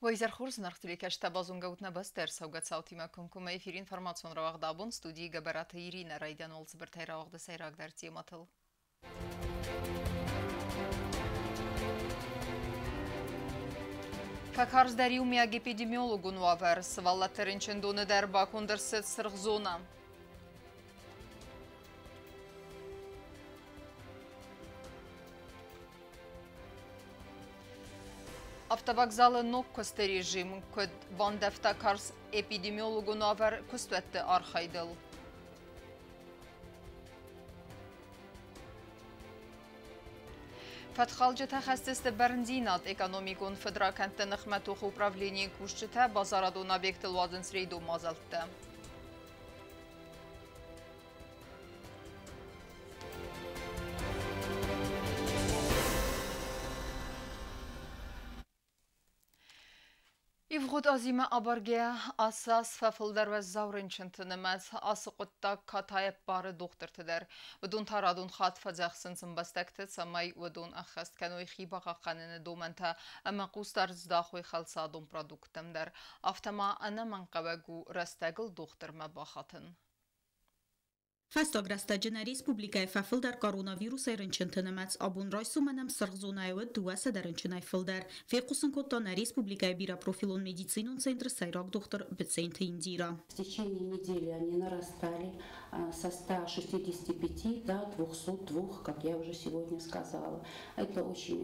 Уӕ изӕр хорз, зынаргъ телекӕсджытӕ, базонгӕ ут нӕ бӕстӕ ӕрцӕугӕ цаутимӕ комкоммӕ эфиры информацион рауагъд абон студийы Гӕбӕраты Иринӕ. Райдиан уал цыбыртӕй рауагъды сӕйрагдӕр темӕтыл. Фӕкарздӕр иумиаг эпидемиологон уавӕр. Сывӕллӕтты рынчындоны дӕр баконд ӕрцыд сырх зонӕ. Автовокзалы ног куысты режим куыд бандӕвта карз эпидемиологон уавӕр куыстуӕтты архайдыл. Фӕткхалджытӕ хӕсдзысты бӕрндзинад. Экономикон фыдракӕндты ныхмӕ тохы управленийы кусджытӕ базарадон объектыл уадзынц рейдон мадзӕлттӕ. Ивгъуыд азимӕ абаргӕйӕ ацы аз фӕфылдӕр уӕззау рынчынты нымӕц. Ацы хъуыддаг катайӕ ӕппары дохтырты дӕр. Уыдон та радон хатт фӕдзӕхсынц ӕмбӕстӕгты, цӕмӕй уыдон ӕххӕст кӕной хи бахъахъхъӕныны домӕнтӕ ӕмӕ хъусдард здахой хӕлцадон продукттӕм дӕр. Афтӕ ма ӕнӕмӕнгхъӕуӕг у рӕстӕгыл дохтырмӕ бахатын. Фӕстаг рӕстӕджы нӕ республикӕйы фӕфылдӕр коронавирусӕй рынчынты нымӕц. Абон райсомӕн ӕм сырх зонӕйы уыд 200 рынчынӕй фылдӕр, фехъусын кодта нӕ республикӕйы бирӕпрофилон медицинон центры сӕйраг дохтыр Быценты Индира. В течение недели они нарастали со 165 до 202, как я уже сегодня сказала. Это очень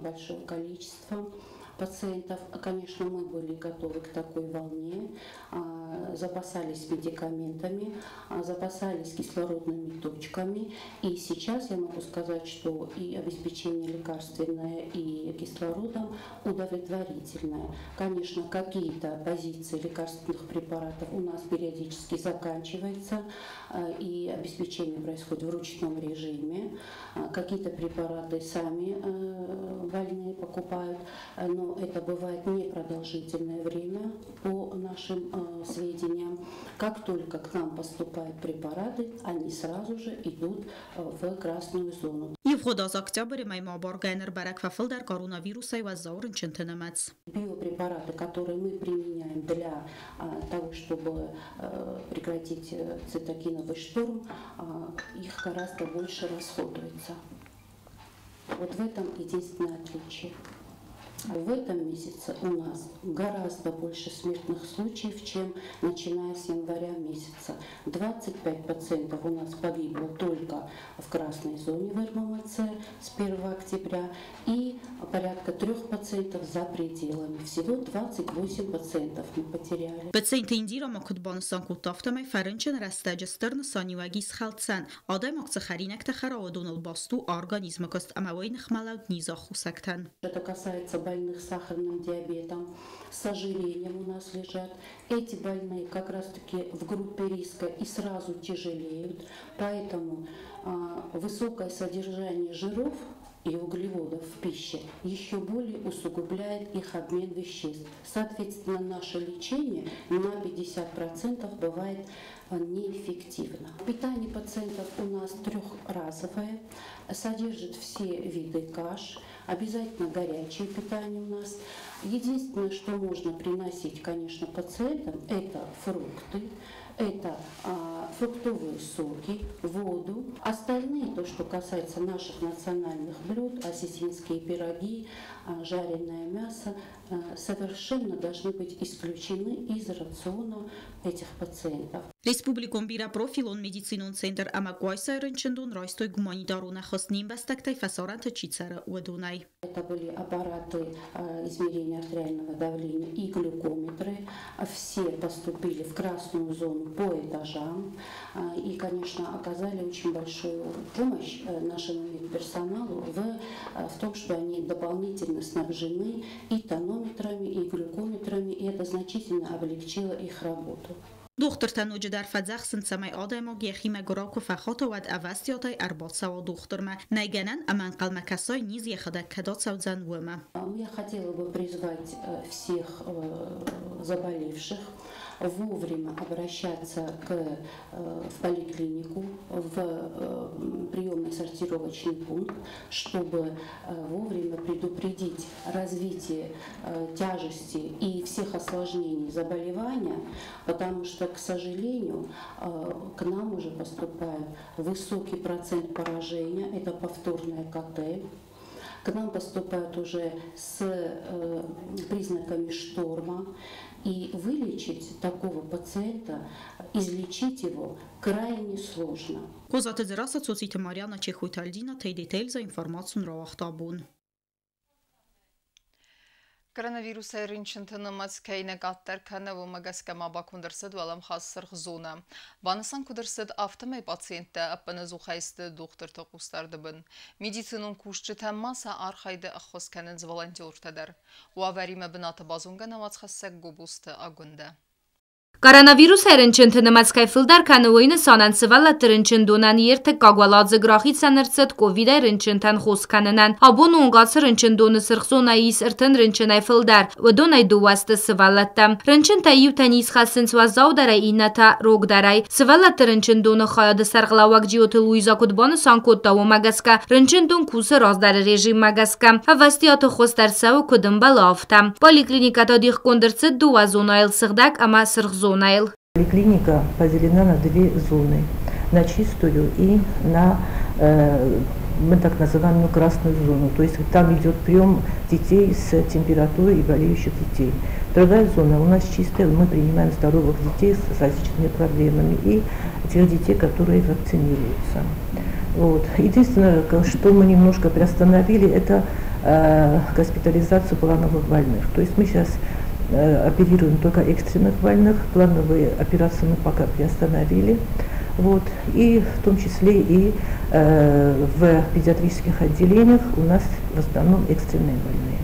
большое количество пациентов. Конечно, мы были готовы к такой волне, запасались медикаментами, запасались кислородными точками. И сейчас я могу сказать, что и обеспечение лекарственное, и кислородом удовлетворительное. Конечно, какие-то позиции лекарственных препаратов у нас периодически заканчиваются, и обеспечение происходит в ручном режиме. Какие-то препараты сами больные покупают, но это бывает непродолжительное время по нашим сведениям. Как только к нам поступают препараты, они сразу же идут в красную зону. Ивгъуыд аз октябры мӕймӕ абаргӕйӕ ныр бӕрӕг фӕфылдӕр коронавирусӕй уӕззау рынчынты нымӕц. Биопрепараты, которые мы применяем для того, чтобы прекратить цитокиновый шторм, их гораздо больше расходуется. Вот в этом единственное отличие. В этом месяце у нас гораздо больше смертных случаев, чем начиная с января месяца. 25 пациентов у нас погибло только в красной зоне в РММЦ с 1 октября и порядка 3 пациентов за пределами. Всего 28 пациентов мы потеряли. Быценты Индира ма куыд банысан кодта, афтӕмӕй фӕрынчын рӕстӕджы стыр нысаниуӕг ис хӕлцӕн. Адӕймаг цы хӕринӕгтӕ хӕра, уыдоныл баст у организмы куыст ӕмӕ уый ныхмӕлӕуд низы аххосӕгтӕн. Это касается больных с сахарным диабетом, с ожирением у нас лежат. Эти больные как раз-таки в группе риска и сразу тяжелеют, поэтому высокое содержание жиров и углеводов в пище еще более усугубляет их обмен веществ. Соответственно, наше лечение на 50% бывает неэффективно. Питание пациентов у нас трехразовое, содержит все виды каш, обязательно горячее питание у нас. Единственное, что можно приносить, конечно, пациентам, это фрукты, это фруктовые соки, воду. Остальные, то, что касается наших национальных блюд, осетинские пироги, жареное мясо, совершенно должны быть исключены из рациона этих пациентов. Республикон бирӕпрофилон медицинон центр ӕмӕ Къуайсайы рынчындон райстой гуманитарон ӕххуыс не мбӕстӕгтӕй фӕсарӕнты чи цӕры, уыдонӕй. Это были аппараты измерения артериального давления и глюкометры. Все поступили в красную зону по этажам и, конечно, оказали очень большую помощь нашему медперсоналу в том, что они дополнительно снабжены и тонометрами, и глюкометрами, и это значительно облегчило их работу. Дохтыртӕ ноджыдӕр фӕдзӕхсынц, цӕмӕй адӕймаг йӕхи мӕгуырау куы фӕхата, уӕд ӕвӕстиатӕй ӕрбацӕуа дохтырмӕ. Нӕй гӕнӕн ӕмӕ ӕнхъӕлмӕ кӕсай, низ йӕхӕдӕг кӕд ацӕудзӕн, уымӕ. Я хотела бы призвать всех заболевших вовремя обращаться в поликлинику, в приемно-сортировочный пункт, чтобы вовремя предупредить развитие тяжести и всех осложнений заболевания, потому что, к сожалению, к нам уже поступает высокий процент поражения, это повторное КТ. К нам поступают уже с признаками шторма. И вылечить такого пациента, излечить его крайне сложно. Козаты Дзерассӕ, Цоциты Марьянӕ, Чехойты Альдинӕ, TD Tales информацион рауагъд Абон. Коронавирусӕй рынчынты нымӕц кӕй нӕ къаддӕр кӕны, уымӕ гӕсгӕ ма баконд ӕрцыд уӕлӕмхас сырх зонӕ. Банысан куыд ӕрцыд, афтӕмӕй пациенттӕ ӕппынӕдзухӕй сты дохтырты хъусдарды бын. Медицинон кусджытӕн ма сӕ архайды ӕххуыс кӕнынц волонтертӕ дӕр. Уавӕримӕ бынаты базонгӕ нӕ уацхӕссӕг Гобозты Агуындӕ. Коронавирусӕй рынчынты нымӕц кӕй фылдӕр кӕны, уый нысанӕн сывӕллӕтты рынчындонӕн йе ртыккаг уӕладзыг рахицӕн ӕрцыд ковидӕй рынчынтӕн хос кӕнынӕн. Абоны онг ацы рынчындоны сырх зонӕйы ис 30 рынчынӕй фылдӕр, уыдонӕй дыууӕ сты сывӕллӕттӕ. Рынчынтӕй иутӕ низ хӕссынц уӕззаудӕрӕй, иннӕтӕ рогдӕрӕй. Сывӕллӕтты рынчындоны хайады сӕргълӕууӕг Джиоты Луиза куыд банысан кодта, уымӕ гӕсгӕ рынчындон кусы раздӕры режиммӕ гӕсгӕ. Ӕвӕстиаты хос дӕр цӕуы куыд ӕмбӕлы, афтӕ. Поликлиникӕ та дихгонд ӕрцыд дыууӕ зонӕйыл: сыгъдӕг ӕмӕ сырх зонӕйыл. Поликлиника поделена на две зоны: на чистую и на мы так называемую красную зону. То есть там идет прием детей с температурой и болеющих детей. Другая зона у нас чистая, мы принимаем здоровых детей с различными проблемами и тех детей, которые вакцинируются. Вот. Единственное, что мы немножко приостановили, это госпитализацию плановых больных. То есть мы сейчас оперируем только экстренных больных, плановые операции мы пока приостановили. Вот. И в том числе и в педиатрических отделениях у нас в основном экстренные больные.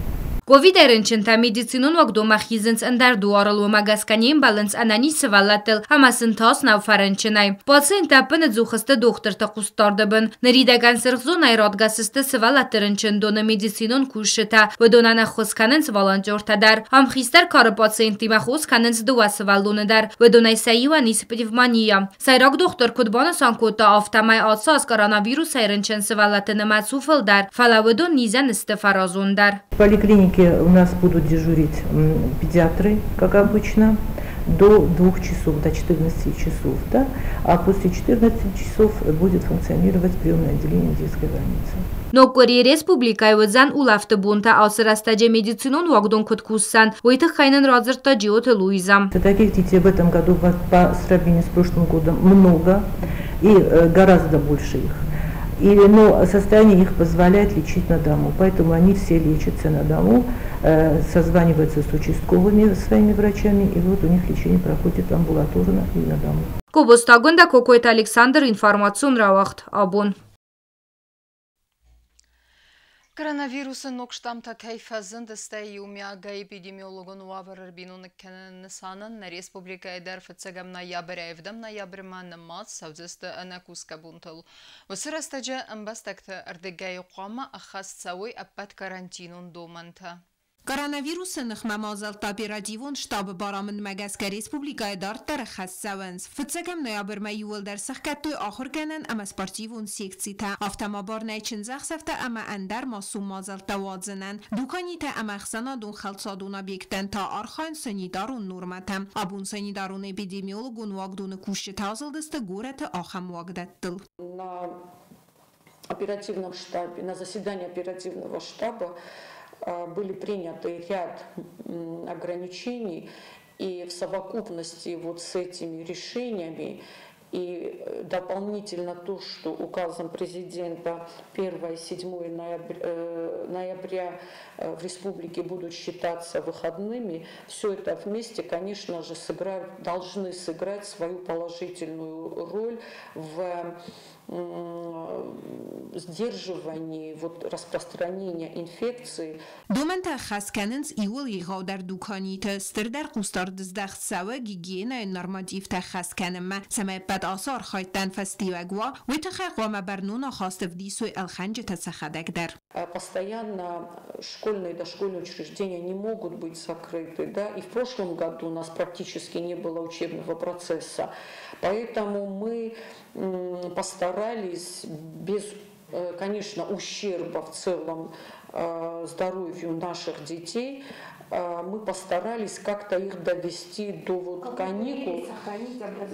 Ковидӕй рынчынтӕ медицинон уагдонмӕ хизынц ӕндӕр дуарыл, уымӕ гӕсгӕ не мбӕлынц ӕнӕниз сывӕллӕттыл ӕмӕ сын тас нӕу фӕрынчынӕй. Пациенттӕ ӕппынӕдзух сты дохтырты хъусдарды бын. Ныридӕгӕн сырх зонӕйы радгӕс сты сывӕллӕтты рынчындоны медицинон кусджытӕ. Уыдонӕн ӕххуыс кӕнынц волонтертӕ дӕр. Ам хистӕр кары пациенттимӕ хос кӕнынц дыууӕ сывӕллоны дӕр. Уыдонӕй сӕ иуӕн ис пневмония. Сӕйраг дохтыр куыд банысан кодта, афтӕмӕй ацы аз коронавирусӕй рынчын сывӕллӕтты нымӕц у фылдӕр, фӕлӕ уыдон низӕн сты фӕразондӕр. В поликлинике у нас будут дежурить педиатры, как обычно, до 2 часов, до 14 часов, да? А после 14 часов будет функционировать приемное отделение детской больницы. Ног къуыри республикӕйы уыдзӕн улӕфты бонтӕ. Ацы рӕстӕджы медицинон уагдон куыд кусдзӕн, уый тыххӕй нын радзырдта Джиоты Луиза. Таких детей в этом году по сравнению с прошлым годом много и гораздо больше их. Но состояние их позволяет лечить на дому, поэтому они все лечатся на дому, созваниваются с участковыми своими врачами, и вот у них лечение проходит амбулаторно и на дому. Гобозты Агуындӕ, Кокойты Александр, информацион рауагъд Абон. Коронавирусы ног штаммтӕ кӕй фӕзынд, стӕй иумиагӕй эпидемиологон уавӕр ӕрбиноныг кӕныны нысанӕн нӕ республикӕйы дӕр фыццӕгӕм ноябрӕй ӕвдӕм ноябрмӕ нымад цӕудзысты ӕнӕкусгӕ бонтыл. Уыцы рӕстӕджы ӕмбӕстӕгты ӕрдыгӕй хъуамӕ ӕххӕст цӕуой ӕппӕт карантинон домӕнтӕ. Коронавирусы ныхмӕ мадзӕлтты оперативон штабы барамындмӕ гӕсгӕ республикӕйы дарддӕр ӕххӕст цӕуынц. Фыццӕгӕм ноябрмӕ иууылдӕр сӕхгӕдтой ахуыргӕнӕн ӕмӕ спортивон секцитӕ. Афтӕ ма бар нӕй чындзӕхсӕвтӕ ӕмӕ ӕндӕр массон мадзӕлттӕ уадзынӕн. Дуканитӕ ӕмӕ ӕхсӕнадон хӕлцадон объекттӕн та архайынц санитарон нормӕтӕ. Абон санитарон-эпидемиологон уагдоны кусджытӕ азылдысты горӕты ахӕм уагдӕттыл. На оперативном штабе, на заседании оперативного штаба были приняты ряд ограничений, и в совокупности вот с этими решениями и дополнительно то, что указом президента 1 и 7 ноября в республике будут считаться выходными, все это вместе, конечно же, должны сыграть свою положительную роль в сдерживании вот распространения инфекции. Домӕнтӕ ӕххӕст кӕнынц иууыл егъаудӕр дуканиты, стырдӕр хъусдард здӕхт цӕуы гигиенӕйы нормативтӕ ӕххӕст кӕнынмӕ. Цӕмӕй ӕппӕт ацы архайдтӕн фӕстиуӕг уа, уый тыххӕй хъуамӕ бӕрнон ахаст ӕвдисой ӕлхӕнджытӕ сӕхӕдӕг дӕр. Постоянно школьные и дошкольные учреждения не могут быть закрыты. Да? И в прошлом году у нас практически не было учебного процесса. Поэтому мы постарались без, конечно, ущерба в целом здоровью наших детей, мы постарались как-то их довести до вот каникул.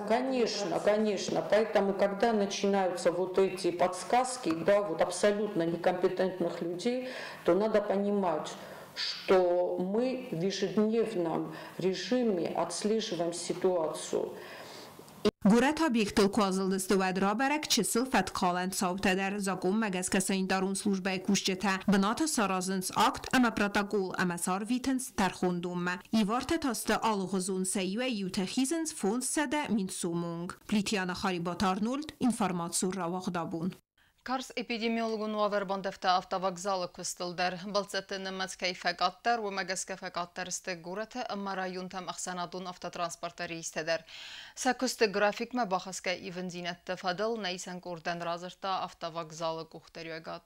Конечно, конечно. Поэтому, когда начинаются вот эти подсказки, да, вот абсолютно некомпетентных людей, то надо понимать, что мы в ежедневном режиме отслеживаем ситуацию. Горӕты объекттыл куы азылдысты, уӕд рабӕрӕг чысыл фӕткхалӕн цаутӕ дӕр. Закъонмӕ гӕсгӕ санитарон службӕйы кусджытӕ бынаты саразынц акт ӕмӕ протокол ӕмӕ сӕ арвитынц тӕрхондонмӕ. Ивартӕ та сты алыгъуызон, сӕ иуӕй-иутӕ хизынц 500 000 сомы онг. Плитиана Харибаты Арнольд, информацион рауагъд абон. Карз эпидемиологон уавӕр бандӕвта автовокзалы куыстыл дӕр. Бӕлццӕтты нымӕц кӕй фӕкъаддӕр, уымӕ гӕсгӕ фӕкъаддӕр сты горӕты ӕмӕ районтӕм ӕхсӕнадон автотранспорты рейстӕ дӕр. Сӕ куысты графикмӕ бахӕсгӕ ивындзинӕдты фӕдыл нӕ исӕн къордӕн радзырдта автовокзалы къухдариуӕгад.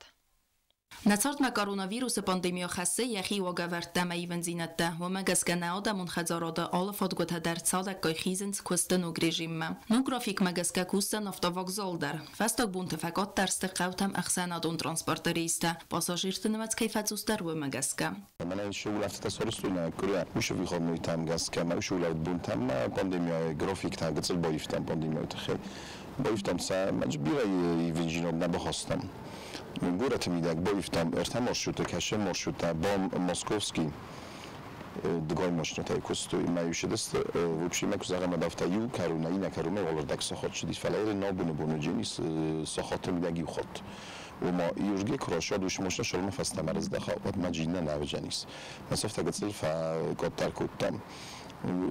Нӕ цардмӕ коронавирусы пандемия хӕссы йӕхи уагӕвӕрдтӕ ӕмӕ ивындзинӕдтӕ. Уымӕ гӕсгӕ нӕ адӕмон хӕдзарады алы фадгуытӕ дӕр цадӕггай хизынц куысты ног режиммӕ. Ног графикмӕ гӕсгӕ кусдзӕн автовокзал дӕр. Фӕстаг бонты фӕкъаддӕр сты хъӕутӕм ӕхсӕнадон транспорты рейстӕ. Пассажирты нымӕц кӕй фӕцъусдӕр, уымӕ гӕсгӕ. Мӕнӕн шы улӕфтытӕ сарӕзтой нӕ куырӕ уышы выходнойтӕм гӕсгӕ ӕмӕ уышы улӕфт бонтӕм пандемияйы графиктӕ гыццыл баивтам пандемияйы тыххӕй. Баивтам сӕ, мӕнджы бирӕ ивындзинад нӕ бахастам. Горӕты мидӕг баивтам ӕртӕ маршруты, кӕсӕм маршруттӕ, БАМ, Московский, дыгай машинӕтӕй куыстой ӕмӕ иу сыдысты. Вообще мӕ куы зӕгъӕм, афтӕ иу кӕронӕй иннӕ кӕронмӕ уӕлӕрдӕг сахат сыдис, фӕлӕ ерын абоны бон уыдженис сахаты мидӕг иу хатт. Ома иурге куы расад, уышы машинӕ шалмӕ фӕстӕмӕ рыздӕха, уӕд мӕ джиннӕ нӕ уыдженис. Мӕ сӕфтӕ гыццыл фӕкъаддӕр кодтам.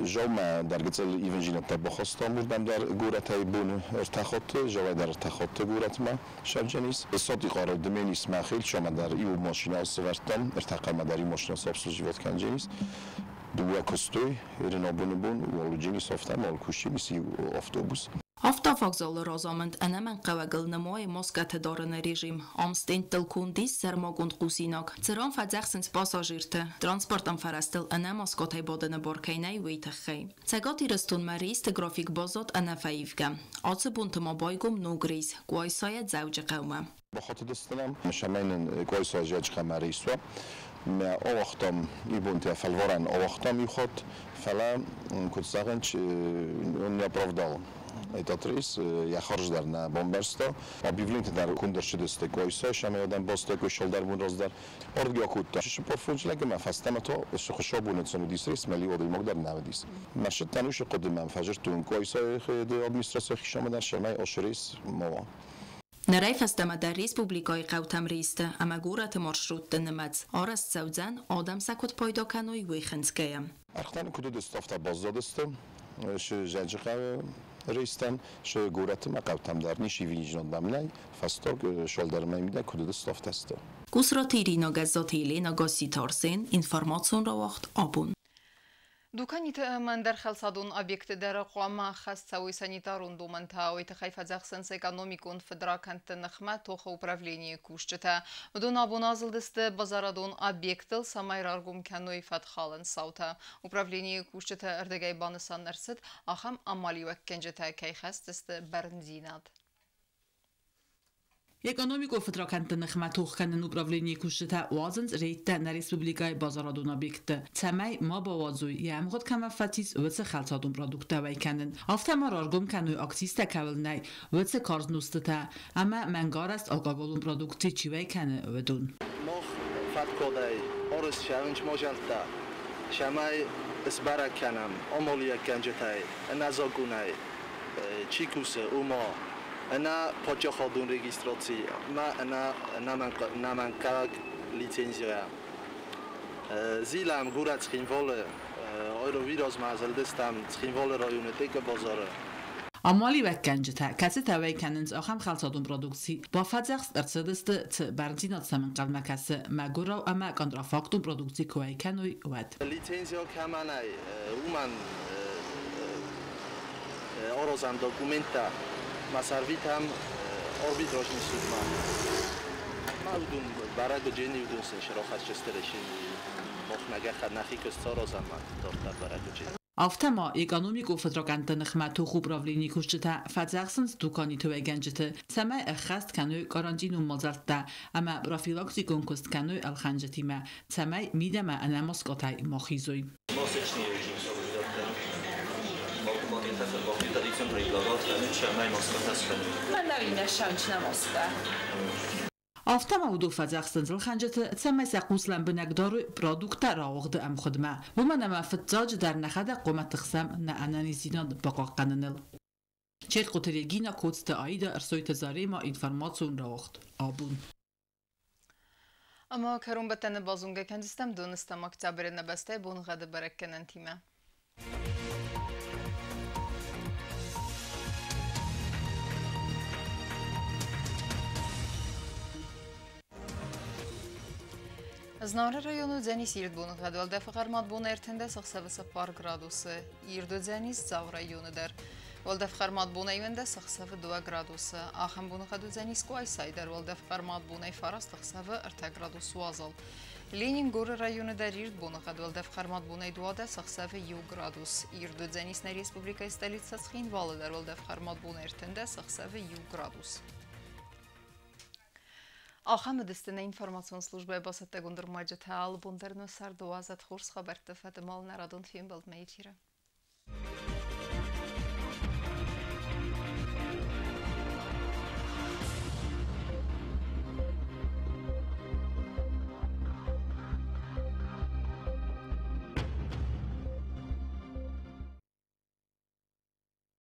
Жаумӕ дӕр гыццыл ивындзинӕдтӕ бахастам уырдӕм дӕр горӕтӕй боны ӕртӕ хатты, жауӕй дӕр ӕртӕ хатты горӕтмӕ сӕвдженис. Сатихъары Дменисмӕ Хелчамӕ дӕр иу машинӕ сӕвӕрдтам, ӕртӕ хъӕмӕ дӕр иу машинӕ обслуживать кӕндженис. Дыууӕ куыстой, ерын абоны бон уал уыдженис афтӕ, уал кусдженис иу автобус. Автовокзалы разамынд ӕнӕмӕнгхъӕуӕгыл нымайы маскӕты дарыны режим. Ам стендтыл конд ис сӕрмагонд хъусинаг. Цыран фӕдзӕхсынц пассажирты, транспортон фӕрӕзтыл ӕнӕ маскӕтӕй бадыны бар кӕй нӕй, уый тыххӕй. Цӕгат Ирыстонмӕ рейсты график баззад ӕнӕфӕивгӕ. Ацы бонты ма байгом ног рейс Къуайсайӕ Дзӕуджыхъӕумӕ. Бахатыдыстӕм, цӕмӕй нын Къуайсайӕ Дзӕуджыхъӕумӕ рейс уа. Мӕ ауагътам ибонтӕ фӕлварӕн ауагътам иу хатт, фӕлӕ, куыд зӕгъынц, он не оправдал этот рейс, йӕ хорз дӕр нӕ бамбӕрста. Объявление дӕр конд ӕрцыдысты Къуайсайы, цӕмӕй адӕм базыдтаиккой шалдӕр бон раздӕр. Ардыгӕй акодта 45 лӕг ӕмӕ фӕстӕмӕ та хуыцаубоны сын уыдис рейс, мӕ иу адӕймаг дӕр нӕ уыдис. Мӕ сыдтӕн уышы хъуыдымӕ фӕдзырдтон Къуайсайы администрацийы хицаумӕ дӕр, цӕмӕй ацы рейс ма уа. Нырӕй фӕстӕмӕ дӕр республикӕйы хъӕутӕм рейсты ӕмӕ горӕты маршрутты нымӕц арӕзт цӕудзӕн, адӕм сӕ куыд пайда кӕной, уый хынцгӕйӕ. Ӕргътӕ куыд уыдысты, афтӕ баззадысты. Шы Дзӕуджыхъӕуы рейстӕн, шы горӕты ӕмӕ хъӕутӕм дӕр ницы ивындзинад нӕм нӕй. Фӕстаг шалдӕрмӕ мидӕг куыд уыдысты, афтӕ сты. Къусраты Ирина, Гӕззаты Елена, Гасситы Арсен, информацион рауагъд абон. Дуканиты ӕмӕ ӕндӕр хӕлцадон объектты дӕр хъуамӕ ӕххӕст цӕуой санитарон домӕнтӕ. Уый тыххӕй фӕдзӕхсынц экономикон фыдракӕндты ныхмӕ тохы управленийы кусджытӕ. Уыдон абон азылдысты базарадон объекттыл, цӕмӕй раргом кӕной фӕткхалӕн цаутӕ. Управленийы кусджыты ӕрдыгӕй банысан ӕрцыд, ахӕм амалиуӕггӕнджытӕ кӕй хӕсдзысты бӕрндзинад. Экономикон фыдракӕндты ныхмӕ тох кӕнын управленийы кусджытӕ уадзынц рейдтӕ нӕ республикӕйы базарадон объектты, цӕмӕй ма бауадзой, йӕ ӕмгъуыд кӕмӕ фӕцис, уыцы хӕлцадон продукттӕ уӕй кӕнын. Афтӕ ма раргом кӕной акцизтӕ кӕуыл нӕй, уыцы карз нозтытӕ ӕмӕ мӕнгарӕзт алкоголон продукци чи уӕй кӕны, уыдон. Мах фӕткодӕй арӕзт цӕуынц мадзӕлттӕ, цӕмӕй сбӕрӕг кӕнӕм амалиуӕггӕнджытӕй ӕнӕзакъонӕй чи кусы, уымӕ ӕнӕ паддзахадон регистраци ӕмӕ ӕнӕ ӕнӕмӕнгхъӕуӕг лицензийӕ. Зилӕм горӕт Цхинвалы, аэровирусмӕ зылдыстӕм Цхинвалы районы Текы базары. Амалиуӕггӕнджытӕ, кӕцытӕ уӕй кӕнынц ахӕм хӕлцадон продукци, бафӕдзӕхст ӕрцыдысты, цы бӕрндзинад сӕм ӕнхъӕлмӕ кӕсы, мӕгуырау ӕмӕ контрафактон продукци куы уӕй кӕной, уӕд. Лицензия кӕмӕн ӕй, уымӕн аразӕм документтӕ, ма сӕрвитӕм арбитражный судмӕ. Ма уыдон бӕрӕгджын, уыдон сын срахӕсджысты махмӕ гӕххӕт нӕхи куыст саразӕм, ма дарддӕр бӕрӕгджын. Афтӕ ма экономикон фыдракӕндты ныхмӕ тохы управленийы кусджытӕ фӕдзӕхсынц дуканиты уӕйгӕнджыты, цӕмӕй ӕххӕст кӕной карантинон мадзӕлттӕ ӕмӕ профилактикон куыст кӕной ӕлхӕнджытимӕ, цӕмӕй мидӕмӕ ӕнӕ маскъӕтӕй ма хизой. Масочный режим соблюдать. Традицион предлагать, цӕмӕй маскӕтӕ скӕной. Афтӕ ма уыдон фӕдзӕхсынц ӕлхӕнджыты, цӕмӕй сӕ хъус лӕмбынӕг дарой продукттӕ рауагъды ӕмгъуыдмӕ, уымӕн ӕмӕ фыццаджыдӕр нӕхӕдӕг хъуамӕ тыхсӕм нӕ ӕнӕниздзинад бахъахъхъӕныныл. Чертхъоты Регина, Коцты Аида, Ӕрсойты Зарема, информацион рауагъд «Абон». Ӕмӕ кӕронбӕттӕны базонгӕ кӕндзыстӕм доныстӕм октябры нӕ бӕстӕйы боныгъӕды бӕрӕггӕнӕнтимӕ. Знауыры районы уыдзӕнис ирд боныгъӕд, уӕлдӕфы хъӕрмад бон 13 ӕхсӕвы 4 градусы. Ирд уыдзӕнис Дзауы районы дӕр. Уӕлдӕф хъӕрмад бонӕй 11 ӕхсӕвы 2 градусы. Ахӕм боныгъӕд уыдзӕнис Къуайсайы дӕр, уӕлдӕф хъӕрмад бонӕй 9 ӕхсӕвы 3 градус уазал. Ленингоры районы дӕр ирд боныгъӕд, уӕлдӕф хъӕрмад бонӕй 12 ӕхсӕвы 1 градус. Ирд уыдзӕнис нӕ республикӕйы столицӕ Цхинвалы дӕр, уӕлдӕф хъӕрмад бонӕй 13 ӕхсӕвы 1 градус. Ахӕм уыдысты нӕ информацион службӕйы бацӕттӕгонд ӕрмӕджытӕ. Алы бон дӕр нӕ царды уадзӕд хорз хабӕртты фӕдыл нӕ радон фембӕлдмӕ эфиры.